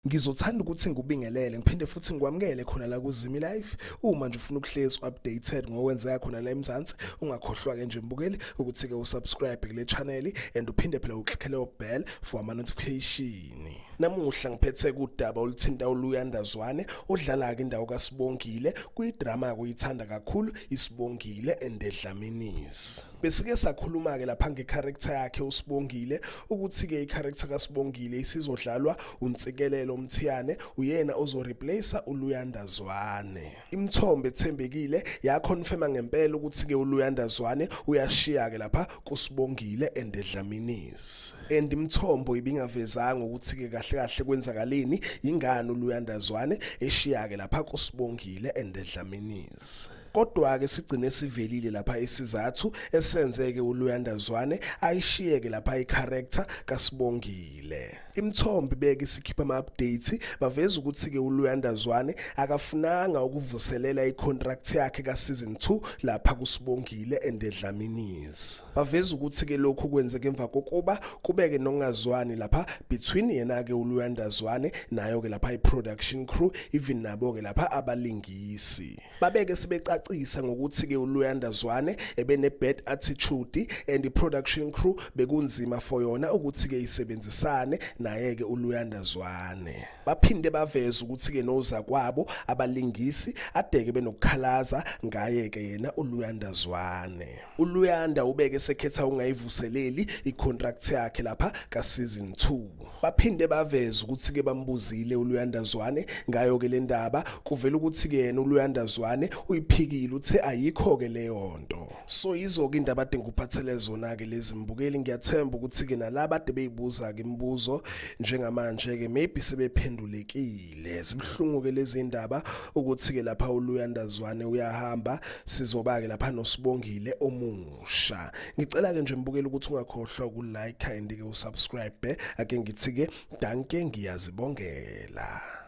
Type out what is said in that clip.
Ngizothanda ukuthi ngikubingelele ngiphinde futhi ngikwamukele khona la kuZimi Life. Uma nje ufuna ukuhlezi updated ngokwenzeka khona la eMzansi, ungakhohlwa ke nje mbukeli ukuthi ke usubscribe kule channel and uphinde phela uklikhele bell for ama notification. Namuhla ngiphethe kudaba oluthinta uLuyanda Zwane odlala ke indawo kaSibongile kwidrama akuyithanda kakhulu iSibongile and Dlaminis. Besike sakhuluma-ke lapha nge-character yakhe uSibongile ukuthi-ke i-character kaSibongile isizodlalwa uNtsikelelo Mthiyane, uyena ozoreplace uLuyanda Zwane. Imithombo ethembekile yaconfirma ngempela ukuthi-ke uLuyanda Zwane uyashiya-ke lapha kuSibongile and Dlaminis. And imithombo ibingavezanga ukuthi-ke kahle kahle kwenzakaleni, yingani uLuyanda Zwane eshiya-ke lapha kuSibongile and Dlaminis. Kodwa-ke sigcine sivelile lapha isizathu esenzeke uLuyanda Zwane ayishiyeke lapha i-character kaSibongile. Imithombo ibeke isikhipha ama-updates baveza ukuthi-ke uLuyanda Zwane akafunanga ukuvuselela i-contract yakhe ka-season 2 lapha kuSibongile and Dlaminis. Baveza ukuthi-ke lokhu kwenzeke emva kokuba kubeke nokungazwani lapha between yena-ke uLuyanda Zwane nayo-ke lapha i-production crew even nabo-ke lapha abalingisi. Babeke sebecacisa ngokuthi-ke uLuyanda Zwane ebene-bad attitude and i-production crew bekunzima for yona ukuthi-ke isebenzisane naye-ke uLuyanda Zwane. Baphinde baveza ukuthi-ke nozakwabo abalingisi adeke benokukhalaza ngaye-ke yena uLuyanda Zwane. ULuyanda ubeke sekhetha ukungayivuseleli i-contract yakhe lapha ka-season 2. Baphinde baveza ukuthi-ke bambuzile uLuyanda Zwane ngayo-ke le ndaba, kuvela ukuthi-ke yena uLuyanda Zwane uyiphikile uthe ayikho-ke leyo nto. So yizo-ke indaba ade ngikuphathele zona-ke lezi mbukeli, ngiyathemba ukuthi-ke nalaba ade beyibuza-ke imibuzo njengamanje-ke maybe sebephendulekile. Zibuhlungu-ke lezi ndaba ukuthi-ke lapha uLuyanda Zwane uyahamba, sizoba-ke lapha noSibongile omusha. Ngicela-ke nje mbukeli ukuthi ungakhohlwa ukulike and-ke usubscribe. Ake ngithi-ke danke, ngiyazibongela.